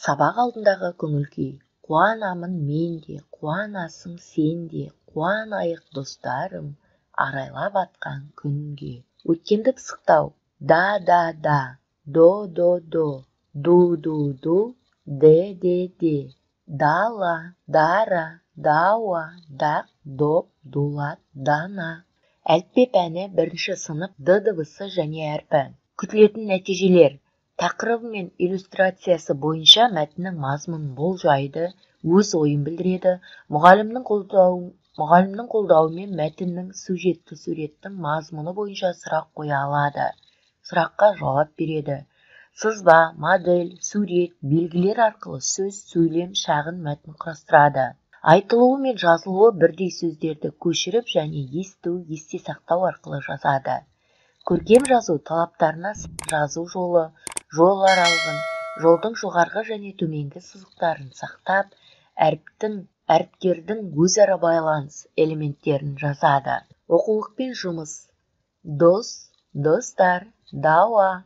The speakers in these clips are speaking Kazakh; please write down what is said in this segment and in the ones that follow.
Сабақ алдындағы көңіл-күй. Қуанамын мен де, қуанасың сен де, қуанайық достарым, арайлап атқан күнге. Өткенді пысықтау. Да, да, да, до, до, до, ду, ду, ду, де, де, де. Дала, дара, дауа, дақ, доп, дулат, дана. Әліппе пәні 1-ші сынып Д дыбысы және әрпі. Күтілетін нәтижелер. Тақырыбы мен иллюстрациясы бойынша мәтіннің мазмұнын болжайды, өз ойын білдіреді. Мұғалімнің қолдауымен мәтіннің сюжетті суреттің мазмұны бойынша сұрақ қоя алады. Сұраққа жауап береді. Сызба, модель, сурет, белгілер арқылы сөз, сөйлем, шағын мәтін құрастырады. Айтылуы мен жазылуы бірдей сөздерді көшіріп және есту, есте сақтау арқылы жазады. Көркем жазу талаптарына жазу жолы, жол аралығын, жолдың жоғарғы және төменгі сызықтарын сақтап, әріптердің өзара байланыс элементтерін жазады. Оқулықпен жұмыс. Дос, достар, дауа,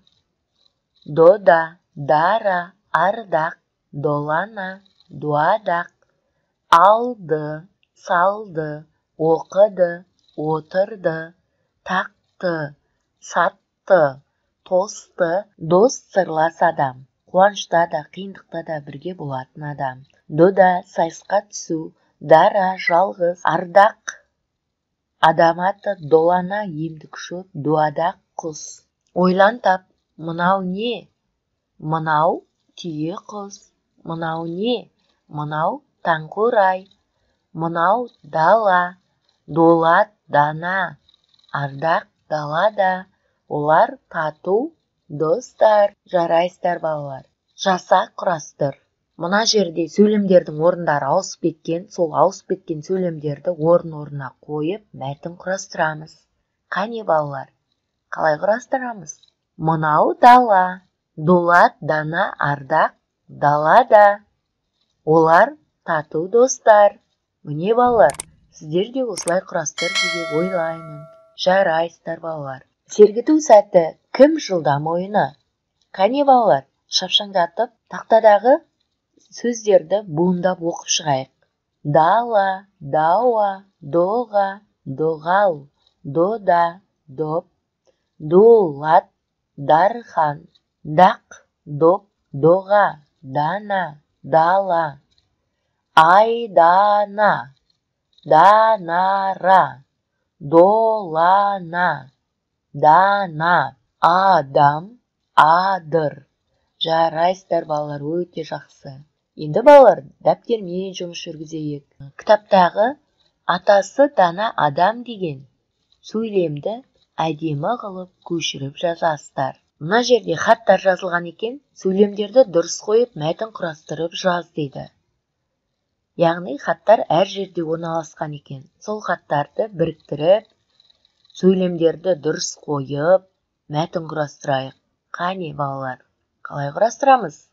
дода, дара, ардақ, долана, дуадақ, алды, салды, оқыды, отырды, тақты, сатты, тосты. Дос сырлас адам, қуанышта да, қиындықта да бірге болатын адам. Дода, сайысқа түсу, дара, жалғыз, ардақ, адам аты, долана, емдік шөп, дуадақ, құс. Ойлан тап, мынау не? Мынау түйе құс. Мынау не? Мынау таңқурай. Мынау дала. Дулат, дана. Ардақ, далада. Олар тату достар. Жарайсыздар, балалар. Жаса, құрастыр. Мына жерде сөйлемдердің орындары ауысып кеткен, сол ауысып кеткен сөйлемдерді орын-орнына қойып, мәтін құрастырамыз. Қане, балалар, қалай құрастырамыз? Мынау дала. Дулат, дана, ардақ, далада. Олар тату достар. Міне, балалар, сіздер де осылай құрастыр деп ойлаймын. Жарайсыздар, балалар. Сергіту сәті кім жылдам ойыны? Қане, балалар, шапшаңдатып тақтадағы сөздерді буындап оқып шығайық. Дала, дауа, доға, доғал, дода, доп, дулат, дархан, дақ, доп, доға, дана, дала, айдана, данара, долана, дана, адам, адыр. Жарайсыздар, балалар, өте жақсы. Енді, балалар, дәптермен жұмыс жүргізейік. Кітаптағы атасы дана адам деген сөйлемді әдемі қылып көшіріп жазасыздар. Мына жерде хаттар жазылған екен, сөйлемдерді дұрыс қойып, мәтін құрастырып жаз дейді. Яғни хаттар әр жерде орналасқан екен. Сол хаттарды біріктіріп, сөйлемдерді дұрыс қойып, мәтін құрастырайық. Қане, балалар, қалай құрастырамыз?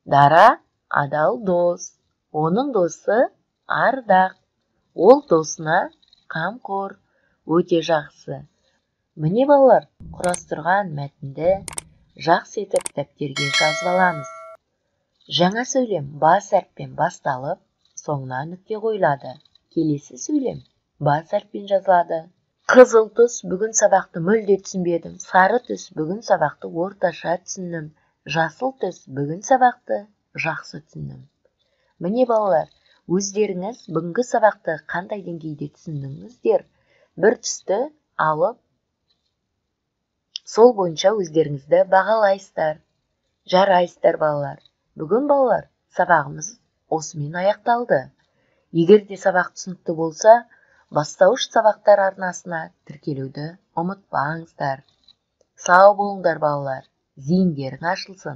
Дара адал дос, оның досы Ардақ, ол досына қамқор. Өте жақсы. Міне, балалар, құрастырған мәтінді жақсы етіп дәптерге жазып аламыз. Жаңа сөйлем бас әріппен басталып, соңына нүкте қойылады. Келесі сөйлем бас әріппен жазылады. Қызыл түс бүгін сабақты мүлде түсінбедім. Сары түс бүгін сабақты орташа түсіндім. Жасыл түс бүгін сабақты жақсы түсіндім. Міне, балалар, өздеріңіз бүгінгі сабақты қандай деңгейде түсіндіңіздер? Бір түсті алып, сол бойынша өздеріңізді бағалайсыздар. Жарайсыздар, балалар. Бүгін, балалар, сабағымыз осымен аяқталды. Егер де сабақ түсінікті болса, бастауыш сабақтар арнасына тіркелуді ұмытпаңыздар. Сау болыңдар, балалар. Зейіндерің ашылсын.